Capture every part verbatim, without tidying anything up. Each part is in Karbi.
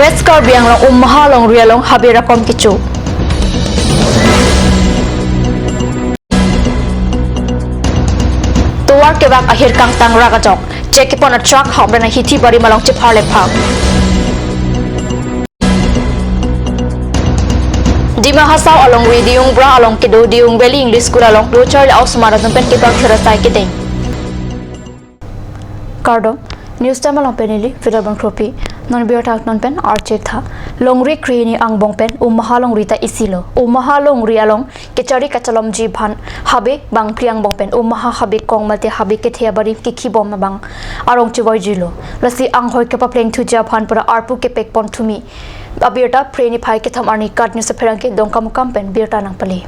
West Karbi Anglong Umha Longri along habe rakom kecho. Tovar kevak ahirkang tangrak ajok. Chek kepon a truck Hamren ahithi barim along chepharle phak. Dima Hasao alongri Diyungbra along kedo Diyung Valley English School along do charli a-osomar atum pen kebang thirasai kedeng. Kardom, News Time along pen neli Fidabang Kropi, non birta non pen archek tha. Longri krehini angbong pen Umha Longri ta isi lo. Umha Longri along kechari kachalomji aphan habe bangphli angbong pen Umha habe kong mate habe kethe abarim kekhibom abang arong chevoiji lo. Lasi anghoi kepapleng thuji aphan pura arpu kepek pon thumi. Abirta Phre niphai kethom arni KAT News apherangke Dongkamukam pen birta nangpale.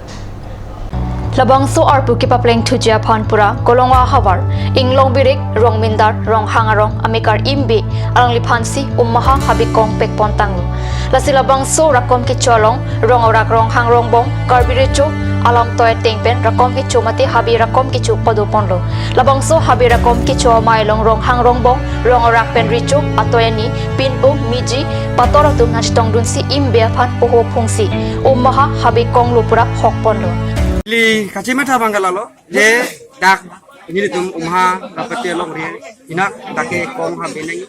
Labangso arpu kepapleng thuji aphan pura Kolongwa havar, Inglong Birik, Rongmindar, Ronghang arong amekar Imbe alangliphansi Umha habe kong pek pon tanglo. Lasi labangso rakom kecho along Rong Arak, Ronghang Rongbong, Karbi Recho alam toi ateng pen rakom kecho mate habe rakom kecho pado ponlo. Labangso habe rakom kecho amei along Ronghang Rongbong, Rong Arak pen Recho atoi ani, pinpo, miji, pator atum nangchetongdunsi Imbe aphan poho phungsi Umha habe konglo pura hok ponlo. Neli kachematha abang ke lalo, je dak nelitum Umha Rapati alongri anak dak ke kong habe nangji.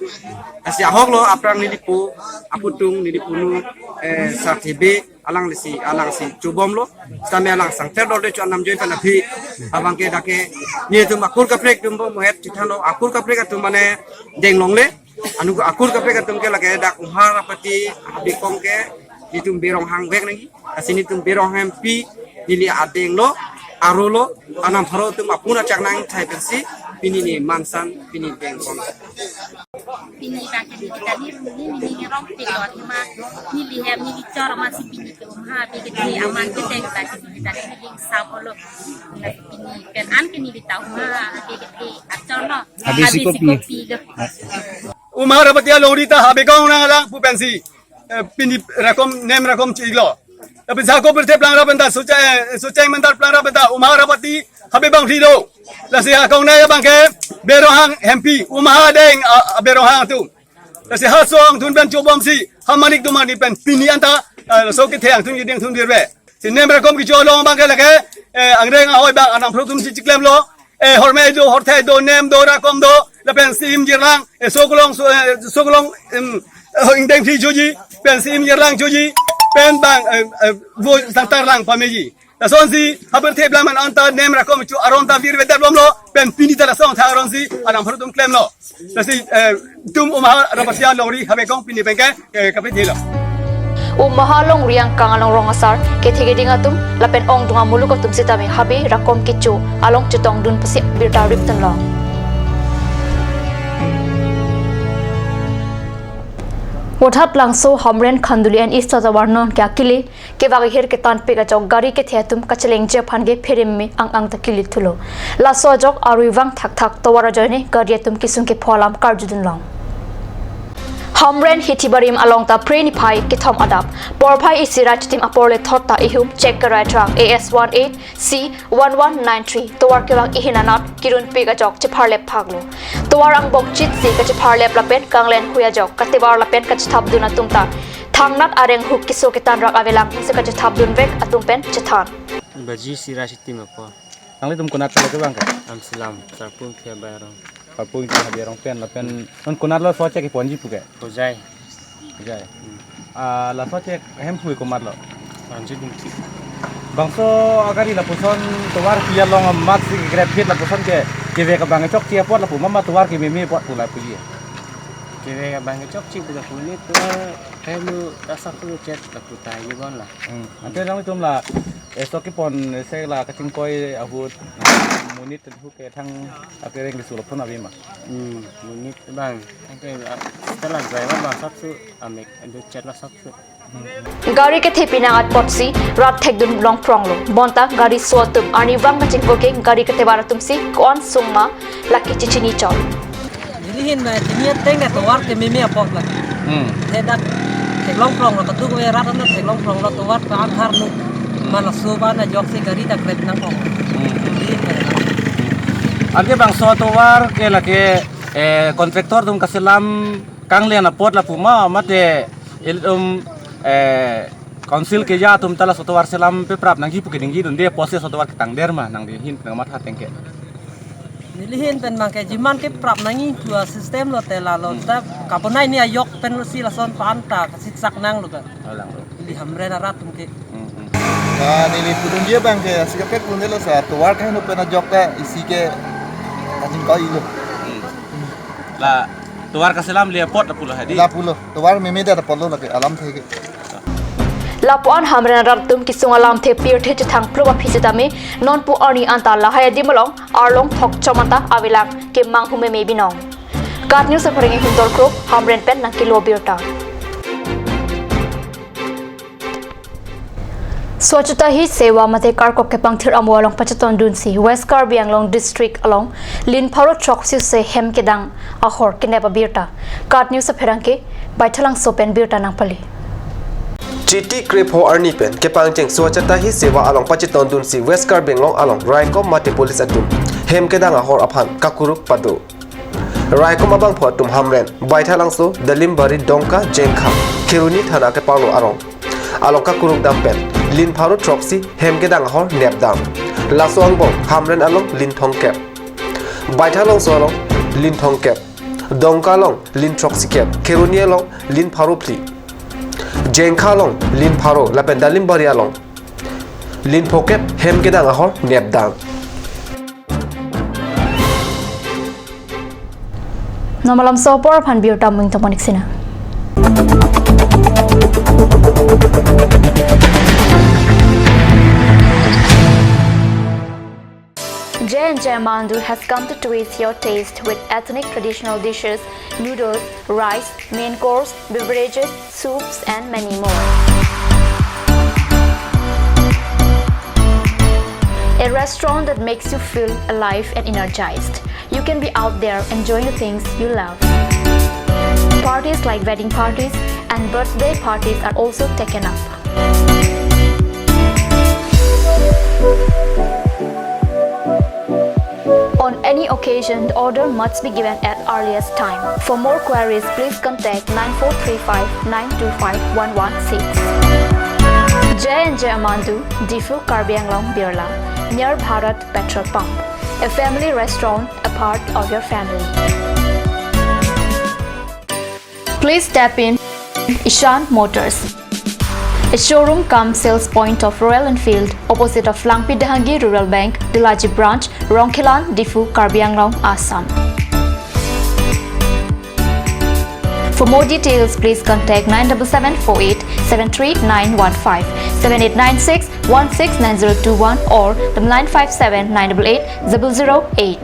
Lasi ahok lo aphrang nelipo, aputhung, nelipunu, eh, Sarthe Bey, alang lesi, alangsi chobomlo. Sitame alang sangter dorde cho anam joi pen aphi abang ke dak ke nelitum akur kaprek atum bo mohet chethanlo, akur kaprek atum mane deng longle. Anu akur kaprek atum ke lake dak Umha Rapati habe kong ke nelitum Bey Ronghang vek nangji. Lasi nelitum Bey Ronghang hempi neli adeng lo, aro lo, anam pharo atum apun achak nangthai pensi pini ne mansan pini deng kong. Pini abang ke neli tani rumi neli ngerong pik lo, athema neli hem neli chor amatsi pini ke Umha habe kethe amang kedeng abang ke neli tani neli samlo. Pini pen an ke neli ta Umha habe kethe achor lo. Habe si kopi lo. Umha Rapati alongri ta habe kong nanglang pu pensi, eh, pini rakom nem rakom chilo. Tapi sako pirthe plang ra penta Sochai, eh, Sochai Mandar plang ra penta Umha Rapati habe bangphli lo. Lasi akong nai abang ke Bey Ronghang hempi, Umha adeng a, a Bey Ronghang atum. Lasi ha song thun pen chobomsi ha manik do mani pen pini anta, eh, so kethe angthun kedeng thun dirve. Si nem rakom kecho along abang ke lake, eh, angreng ahoi abang anam pharo atumsi chiklemlo. Eh, horme do, horthe do, nem do, rakom do, lapensi im jirlang, eh, sokolong, so, eh, sokolong, em, eh, ingdeng phli choji, pensi im jirlang choji, pen bang, eh, eh, vo sangtar lang pameji. Lasonsi, ha pirthe plang man anta nem rakom kecho aron ta virve dap lomlo, pen pini ta lasong tha aronsi anam pharo atum klemlo. Lasi, eh, itum Umha Rapati alongri habe kong pini pen ke, eh, kapethelo. Umha Longri angkang along rong asar, kethe keding atum lapen ongdung amuluk atum sitame habe rakom kecho along chetongdun pusi birta ripton lo. Vothatlangso Hamren Khanduli and East Tovar non ke akile kevak ahir ketan pik ajok gari kethe atum kachelengji aphan ke phereme ang ang ta kili thulo. Laso ajok arui vang thakthak tovar ajoine gari atum kesung kepho alam karjudun long. Hamren hithi barim along ta Phre niphai kethom adap porphai isi ra chitim apor le thot ta ihum chek kerai truck A S one eight C one one nine three tovar kevak ihin anat kirun pik ajok chepharlep phaklo. Tovar angbong chitsi kachepharlep lapen kanglen hui ajok katevar lapen kachethapdun atum ta thangnat areng huk keso ketan rak avelang pusi kachethapdun vek atum pen chethan. Baji isi ra chitim apor. Nanglitum konat ta lo kevang ke? Amsi lam, Sarpung Ingti Habe Arong. Sarpung Ingti Habe Arong pen, lapen non konat laso chek keponji pu ke? Hojai. Hojai. Hmm. Ah, laso chek hem hui komat lo? Ranjit Ingti. Bangso agari lapuson tovar pi along amatsi kekrep phit lapuson ke, kevek abang chokche apot lapu ma, ma tovar kememe apot pu lapu ye? Kevek abang chokche pu lapu ne tovar kaimu ta sap pu chet lapu ta ye bon la. Hmm. Ante nanglitum la, eh, so kepon, eh, se la kachingkoi ahut, monit ahut ke thang akereng keso lapu na ave ma? Hmm, monit abang. Ante, ah, ta la driver abang sap su amek, adu chet la sap su. Gari kethe pinang apotsi rat thekdun long pronglo. Bonta gari so atum arnivang kachingko ke gari ketevar atumsi ko-an sung ma lake chechini chot. Neli ahin ma chini ateng ke tovar kememe apot la. Hmm. He dak theklong pronglo, kaduk ave rat an theklong pronglo, tovar ta akhar nu. Hmm. Ma laso abang ajoksi gari ta krep nangprong. Hmm. Neli ahin ma. Anke bangso tovar ke lake, eh, contractor atum kaselam kanglen apot lapu ma, mate Ilitum, eh, council keja atum ta laso tovar selam peprap nangji pu keningjedunde, post laso tovar ketangder ma nangli ahin pen matha tangke? Neli ahin pen abangke jiman keprap nangji pu asystem lote lalo. Hmm. Ta kabonai ni ajok pensi lason pa-an ta kachechak nanglo ka. Oh, langlo. Neli Hamren arat atum ke. Hmm, hmm. Ah, neli pudunji abangke, asi kaprek pudun lo sa, tovar kaheno pen ajok ta isi ke aningkoi lo. Hmm. La tovar kaselamle apot lapulo hadi? Lapulo. Tovar meme det apotlo lake alamthe ke. Lapu-an Hamren arat atum kesung alamthe pirthe chethang plum aphi sitame nonpu arni anta lahai adim along arlong thokchom anta avelang kemanghu meme binong. KAT News aphareng Hundol Krok, Hamren pen nangkelo birta. Swachhata Hi Seva mate karkok kepangthir amo along pachetondunsi West Karbi Anglong District along lin pharo throksi se hem kedang ahor kenep abirta. KAT News apherangke Baithalangso pen birta nangpale. Chiti krepho arni pen kepangcheng Swachhata Hi Seva along pachetondunsi West Karbi Anglong along raikom mate police atum hem kedang ahor aphan kakuruk pado. Raikom abangphu atum Hamren, Baithalangso, Dalimbari, Dongka, Jengkha, Kheroni thana keparlo arong along kakuruk dam pen lin pharo throksi hem kedang ahor nepdam. Laso angbong Hamren along lin thomkep, Baithalangso along lin thomkep, Dongka along lin throksikep, Kheroni along lin pharo phli, Jengkha along lin pharo lapen Dalimbari along lin phokep hem kedang ahor nepdam. Non malam so apor aphan birta mung tong panik sina. J and J Mandu has come to twist your taste with ethnic traditional dishes, noodles, rice, main course, beverages, soups, and many more. A restaurant that makes you feel alive and energized. You can be out there enjoying the things you love. Parties like wedding parties and birthday parties are also taken up. On any occasion, the order must be given at earliest time. For more queries, please contact nine four three five nine two five one one six. J and J Mandu, Diphu, Karbi Anglong, Birla, near Bharat Petrol Pump. A family restaurant, a part of your family. Please step in Ishan Motors, a showroom cum sales point of Royal Enfield, opposite of Langpi Dehangi Rural Bank, Delaji Branch, Rongkhelan, Diphu, Karbi Anglong, Assam. For more details, please contact nine double seven four eight seven three nine one five, seven eight nine six one six nine zero two one or the nine five seven nine double eight double zero eight.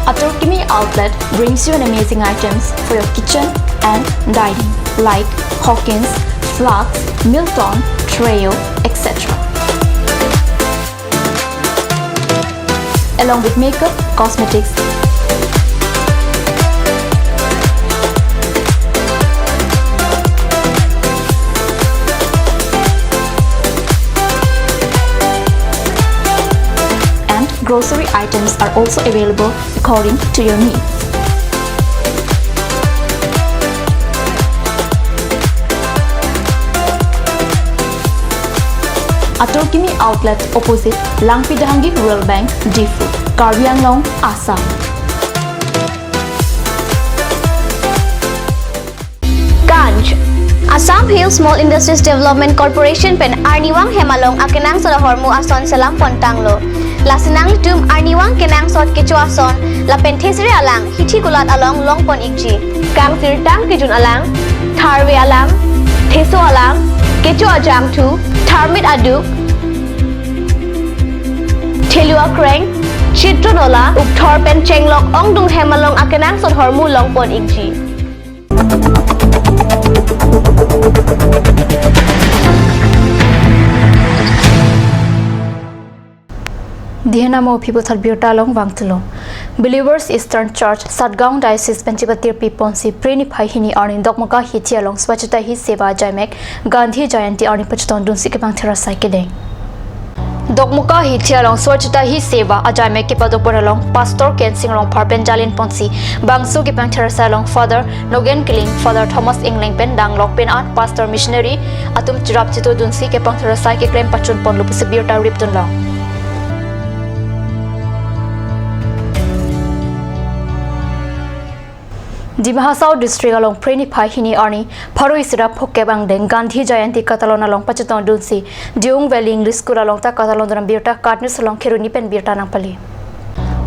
Atur Kimi Outlet brings you an amazing items for your kitchen and dining, like Hawkins, flasks, Milton, Treo, et cetera. Along with makeup, cosmetics, and grocery items are also available according to your needs. Atur Kimi Outlet, opposite Langpi Dehangi Rural Bank, Diphu, Karbi Anglong, Assam. Ganj. Assam Hill Small Industries Development Corporation pen arnivang hem along akenangsot ahormu ason selam pon tanglo. Lasi nanglitum arnivang kenangsot kecho ason lapen thesere alang hithi kulat along long pon ikji. Kangsirtang kejun alang, tharve alang, theso alang, kecho ajangthu, tharmit aduk, thelu akreng, Chitronola, Ukthor pen Chenglok ongdung hem along akenangsot ahormu longpon ikji. Dihena mo phipo thar birta along vangthulo. Believers Eastern Church, Satgaon Diocese pen chipatirpi ponsi Phre niphai hini arni Dokmoka hithi along Swachhata Hi Seva ajaimek Gandhi Jayanti arni pachetongdunsi kepangthir asai kedeng. Dokmoka hithi along Swachhata Hi Seva ajaimek kepadopon along Pastor Kensing Rongphar pen jalin ponsi bangso kepangthir asai along Father Nogen Kiling, Father Thomas Engleng pen danglok pen an Pastor Missionary atum cherap chetodunsi kepangthir asai keklem pachunponlo pusi birta ripdunlong. Dima Hasao District along Phre niphai hini arni pharo isi ra phokep angdeng Gandhi Jayanti katalon along pachetongdunsi Diyung Valley English School along ta katalondun abirta KAT News along Kheroni pen birta nangpale.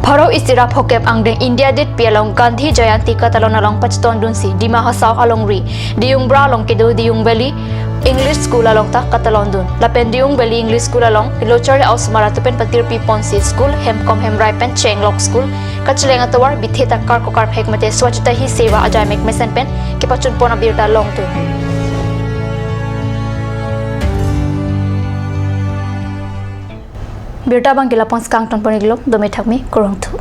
Pharo isi ra phokep angdeng India Ditpi along Gandhi Jayanti katalon along pachetongdunsi Dima Hasao alongri Diyungbra along kedo Diyung Valley English School along ta katalondun. Lapen Diyung Valley English School along Lochar Ausmar atum pen patirpi ponsi school hemkom hemrai pen Chenglok school kacheleng atovar bithe ta karko karphek mate Swachhata Hi Seva ajaimek mesen pen kepachunpon abirta longdun. Birta abang ke lapu-an si kangtonpon iklo, dome thakme, kurvangthu.